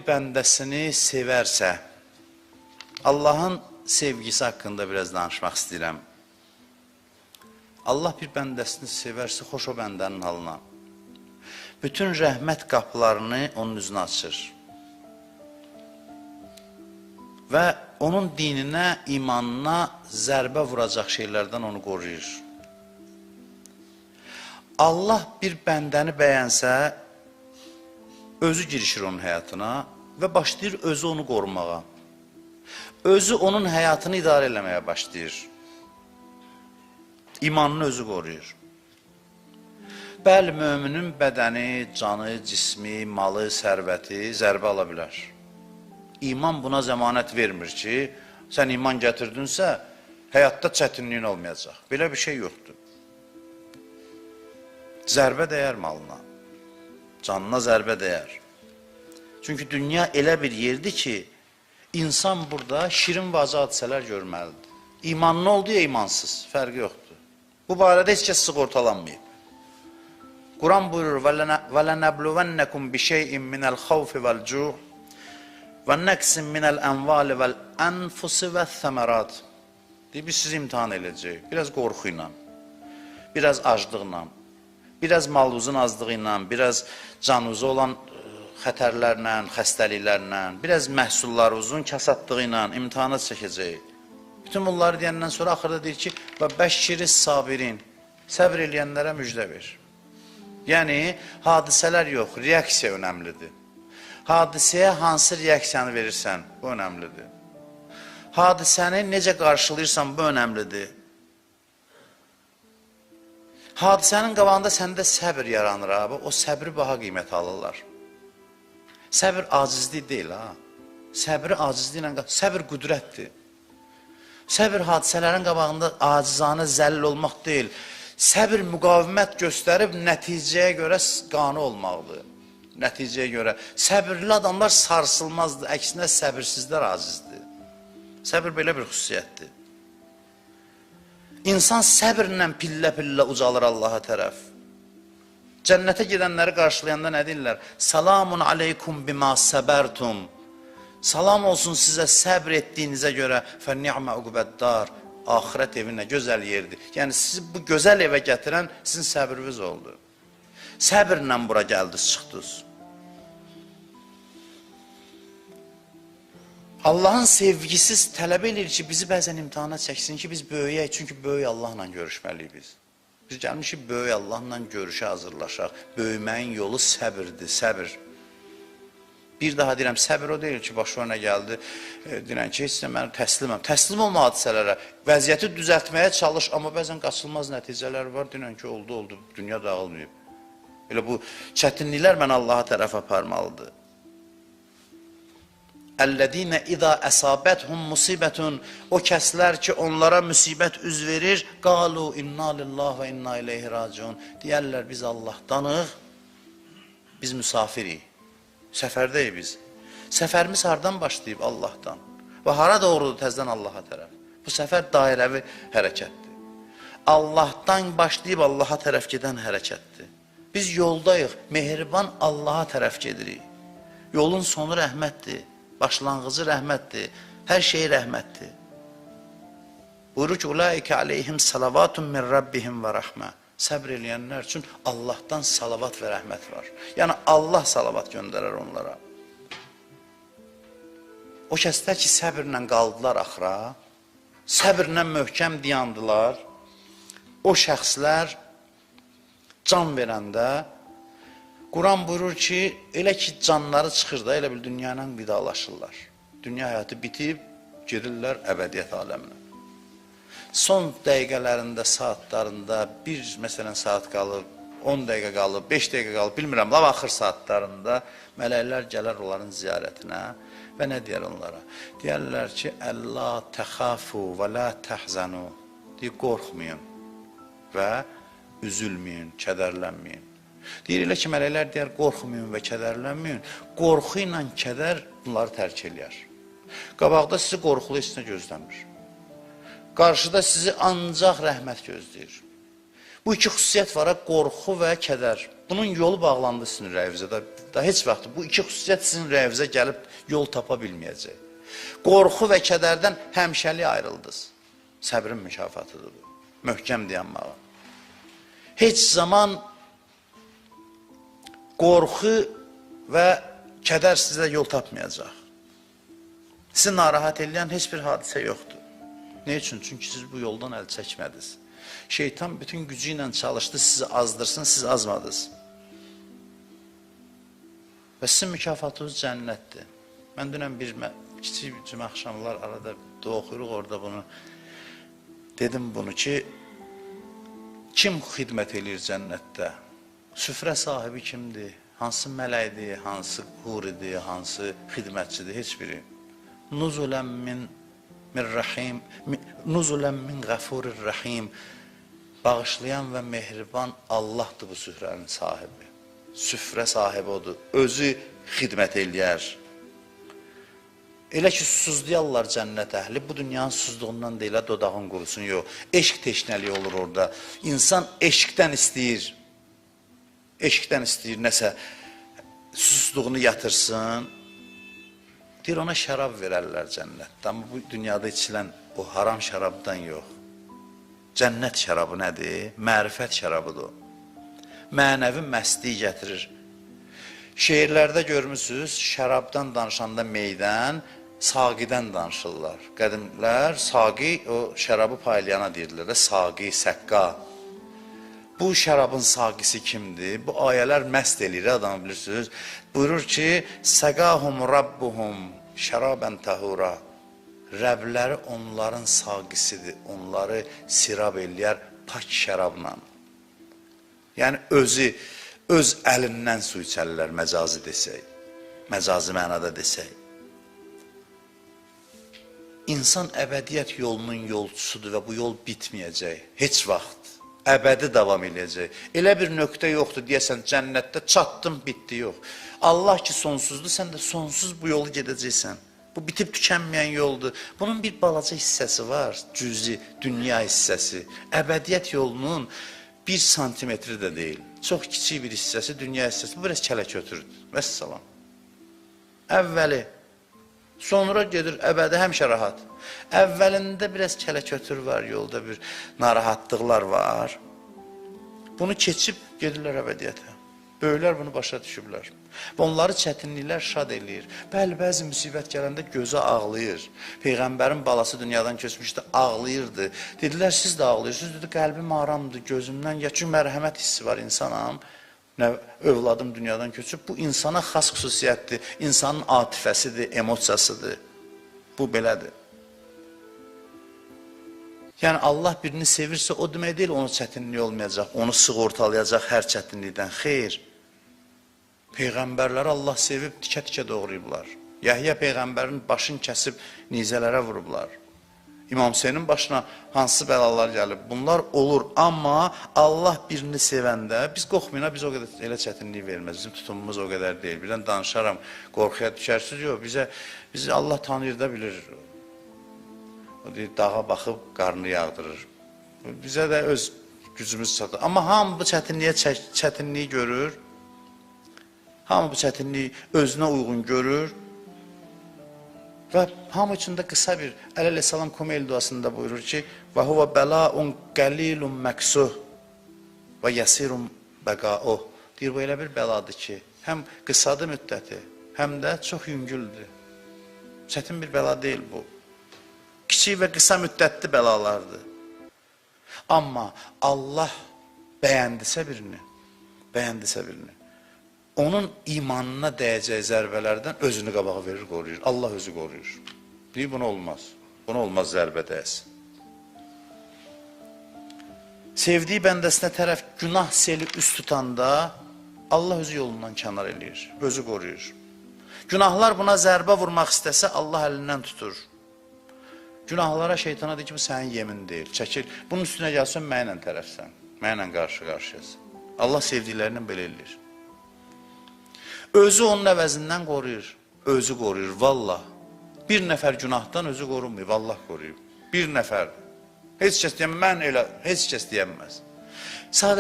bəndəsini sevərsə, Allahın sevgisi haqqında biraz danışmaq istəyirəm. Allah bir bəndəsini sevərsə, xoş o bəndənin halına. Bütün rəhmət qapılarını onun üzünə açır. Və onun dininə, imanına zərbə vuracaq şeylərdən onu qoruyur. Allah bir bəndəni bəyənsə, özü girişir onun həyatına və başlayır özü onu qorumağa. Özü onun həyatını idarə eləməyə başlayır. İmanını özü qoruyur. Bəli, müminin bədəni, canı, cismi, malı, sərvəti zərbə ala bilər. İman buna zəmanət vermir ki, sən iman gətirdinsə, həyatda çətinliyin olmayacaq. Belə bir şey yoxdur. Zərbə dəyər malına, canına zərbə dəyər. Çünki dünya elə bir yerdir ki, insan burada şirin vacı hadisələr görməlidir. İmanlı oldu ya imansız, fərqi yoxdur. Bu barədə heç kəs sığortalanmayıb. Quran buyurur: "Və lenəbluvənləkum bişey'in minəl xawfi vəl-cu' və nəqsin minəl ənvali vəl-ənfusi vəs-səmərat." Deyir, biz sizi imtahan edəcəyik. Biraz qorxu ilə, biraz aclıqla, biraz malınızın azlığı ilə, biraz canınıza olan xətərlərlə, xəstəliklərlə, biraz məhsullarınızın kasadlığı ilə imtahana çəkəcəyik. Bütün bunları deyəndən sonra axırda deyir ki, və bəşşiris sabirin, səbr eləyənlərə müjdə ver. Yəni, hadisələr yox, reaksiya önəmlidir. Hadisəyə hansı reaksiyanı verirsən, bu önəmlidir. Hadisəni necə qarşılayırsan, bu önəmlidir. Hadisənin qabağında səndə səbir yaranır abi, o səbri baha qiymət alırlar. Səbir acizlik deyil ha. Səbri acizliklə, səbir qüdrətdir. Səbir hadisələrin qabağında acizanə zəllil olmaq deyil. Səbir müqavimət göstərib nəticəyə görə qane olmaqdır. Nəticəyə görə. Səbirli adamlar sarsılmazdır, əksinə səbirsizlər acizdir. Səbir belə bir xüsusiyyətdir. İnsan səbirlə pillə-pillə ucalır Allaha tərəf. Cənnətə gedənləri qarşılayanda nə deyirlər? Salamun aleykum bima səbərtum. Salam olsun sizə səbr etdiyinizə görə. Fə ni'mə uqbəddar. Axirət evi nə gözəl yerdir. Yəni sizi bu gözəl evə gətirən sizin səbriniz oldu. Səbirlə bura gəldiniz, çıxdınız. Allahın sevgisiz tələb edir ki, bizi bəzən imtahana çəksin ki, biz böyüyək. Çünki böyük Allahla görüşməliyik biz. Biz gəlmişik böyük Allahla görüşə hazırlaşaq. Böyüməyin yolu səbirdir, səbir. Bir daha deyirəm, səbir o deyil ki, başıma nə gəldi, deyirəm ki, heç nə mən təsliməm. Təslim olma hadisələrə, vəziyyəti düzəltməyə çalış, amma bəzən qaçılmaz nəticələr var, deyirəm ki, oldu, oldu, dünya dağılmayıb. Elə bu çətinliklər mən Allaha tərəf aparmalıdır. Əllədinə iza əsabəthum musibətun, o kəslər ki, onlara müsibət üz verir, qalu inna lillah və inna ileyhi raciun. Deyərlər, biz Allahdanıq, biz müsafirik. Səfərdəyik biz. Səfərimiz hardan başlayıb? Allahdan. Və hara doğrudur? Təzdən Allaha tərəf. Bu səfər dairəvi hərəkətdir. Allahdan başlayıb Allaha tərəf gedən hərəkətdir. Biz yoldayıq, mehriban Allaha tərəf gedirik. Yolun sonu rəhmətdir, başlanğıcı rəhmətdir, hər şey rəhmətdir. Buyurur ki, Ulaikə aleyhim salavatun min Rabbihim və rəhmə. Səbr eləyənlər üçün Allahdan salavat və rəhmət var. Yəni, Allah salavat göndərər onlara. O kəslər ki, səbirlə qaldılar axıra, səbirlə möhkəm dayandılar, o şəxslər can verəndə, Quran buyurur ki, elə ki, canları çıxır da, elə bil dünya ilə vidalaşırlar. Dünya həyatı bitib, gedirlər əbədiyyət aləminə. Son dəqiqələrində, saatlarında, bir məsələn saat qalıb, 10 dəqiqə qalıb, 5 dəqiqə qalıb, bilmirəm, lap axır saatlarında mələklər gələr onların ziyarətinə və nə deyər onlara? Deyərlər ki, Əllə təxafu və lə təhzənu. Deyir, qorxmayın və üzülməyin, kədərlənməyin. Deyir, elə ki, mələklər deyər, qorxmayın və kədərlənməyin. Qorxu ilə kədər bunları tərk eləyər. Qabaqda sizi qorxulu heç nə gözləmir. Qarşıda sizi ancaq rəhmət gözləyir. Bu iki xüsusiyyət var, qorxu və kədər. Bunun yolu bağlandı sizin ürəyinizə. Da heç vaxt bu iki xüsusiyyət sizin ürəyinizə gəlib yol tapa bilməyəcək. Qorxu və kədərdən həmişəlik ayrıldınız. Səbrin mükafatıdır bu. Möhkəm dayanmağa. Heç zaman qorxu və kədər sizə yol tapmayacaq. Sizi narahat eləyən heç bir hadisə yoxdur. Nə üçün? Çünki siz bu yoldan əl çəkmədiniz. Şeytan bütün gücü ilə çalışdı, sizi azdırsın, siz azmadınız. Və sizin mükafatınız cənnətdir. Mən dünən bir kiçik cümə axşamlar arada dua oxuyuruq orada bunu. Dedim bunu ki, kim xidmət eləyir cənnətdə? Süfrə sahibi kimdir? Hansı mələkdir, hansı huridir, hansı xidmətçidir? Heç biri. Nuzulən min rahim, nuzulən min qəfurir rəhim. Bağışlayan və mehriban Allahdır bu süfrənin sahibi. Süfrə sahibi odur. Özü xidmət eləyər. Elə ki, susuzlayarlar cənnət əhli, bu dünyanın susuzluğundan deyil, dodağın qurusun, yox. Eşq teşnəliyi olur orada. İnsan eşqdən istəyir. Eşqdən istəyir nəsə susuzluğunu yatırsın. Deyir, ona şərab verərlər cənnətdə. Amma bu dünyada içilən o haram şərabdan yox. Cənnət şərabı nədir? Mərifət şərabıdır o. Mənəvi məstlik gətirir. Şeirlərdə görmüsünüz, şərabdan danışanda meydən, saqidən danışırlar. Qədimlər saqi, o şərabı paylayana deyirdilər də, saqi, səqqa. Bu şərabın saqisi kimdir? Bu ayələr məst eləyir adamı, bilirsiniz. Buyurur ki, səqahum rabbuhum şərabən təhura. Rəbləri onların saqisidir, onları sirab eləyər pak şərabla. Yəni özü, öz əlindən su içərlər, məcazi desək, məcazi mənada desək. İnsan əbədiyyət yolunun yolçusudur və bu yol bitməyəcək, heç vaxt, əbədi davam eləyəcək. Elə bir nöqtə yoxdur, deyəsən cənnətdə çatdım, bitdi, yox. Allah ki sonsuzdur, sən də sonsuz bu yolu gedəcəksən. Bu bitib tükənməyən yoldur. Bunun bir balaca hissəsi var, cüzi, dünya hissəsi. Əbədiyyət yolunun 1 santimetri də deyil. Çox kiçik bir hissəsi, dünya hissəsi. Bu biraz kələkötürdür. Vəssalam. Əvvəli, sonra gedir əbədi həmişə rahat. Əvvəlində biraz kələkötür var, yolda bir narahatlıqlar var. Bunu keçib gedirlər əbədiyyətə. Böyüklər bunu başa düşüblər. Və onları çətinliklər şad eləyir. Bəli, bəzi müsibət gələndə gözə ağlayır. Peyğəmbərin balası dünyadan köçmüşdü, ağlayırdı. Dedilər, siz də ağlayırsınız. Dedi, qəlbim aramdır, gözümdən. Ya, çünki mərhəmət hissi var insanam. Nə, övladım dünyadan köçüb. Bu insana xas xüsusiyyətdir. İnsanın atifəsidir, emosiyasıdır. Bu belədir. Yəni, Allah birini sevirsə, o demək deyil, onun çətinliyi olmayacaq, onu sığortalayacaq hər çətinlikdən. Xeyr. Peyğəmbərləri Allah sevib tikə-tikə doğrayıblar. Yəhya Peyğəmbərin başını kəsib nizələrə vurublar. İmam Hüseynin başına hansı bəlalar gəlib? Bunlar olur, amma Allah birini sevəndə, biz qorxmayın, biz o qədər elə çətinlik verməz, bizim tutumumuz o qədər deyil. Birdən danışaram, qorxuya düşərsiniz, yox, bizi Allah tanıyır da bilir. O deyir, dağa baxıb qarnı yağdırır. Bizə də öz gücümüz çatır. Amma hamı bu çətinliyi görür, hamı bu çətinliyi özünə uyğun görür və hamı üçün də qısa bir Əli əleyhissalam Kumeyl duasında buyurur ki, və huvə bəlaun qəlilun məqsuh və yəsirun bəqauh. Deyir, bu elə bir bəladır ki, həm qısadır müddəti, həm də çox yüngüldür. Çətin bir bəla deyil bu. Kiçik və qısa müddətli bəlalardır. Amma Allah bəyəndisə birini, onun imanına dəyəcək zərbələrdən özünü qabağa verir, qoruyur. Allah özü qoruyur. Deyir, buna olmaz. Buna olmaz zərbə dəyəsin. Sevdiyi bəndəsinə tərəf günah seli üst tutanda Allah özü yolundan kənar eləyir, özü qoruyur. Günahlar buna zərbə vurmaq istəsə Allah əlindən tutur. Günahlara şeytana deyir ki, bu sənin yemin deyil, çəkil. Bunun üstünə gəlsən, mənlə tərəfsən, mənlə qarşı-qarşıyasın. Allah sevdiklərindən belə eləyir. Özü onun əvəzindən qoruyur, özü qoruyur, vallah. Bir nəfər günahdan özü qorunmuyor, vallah qoruyub. Bir nəfər. Heç kəs deyəməz, mən elə, heç kəs deyəməz. Sadə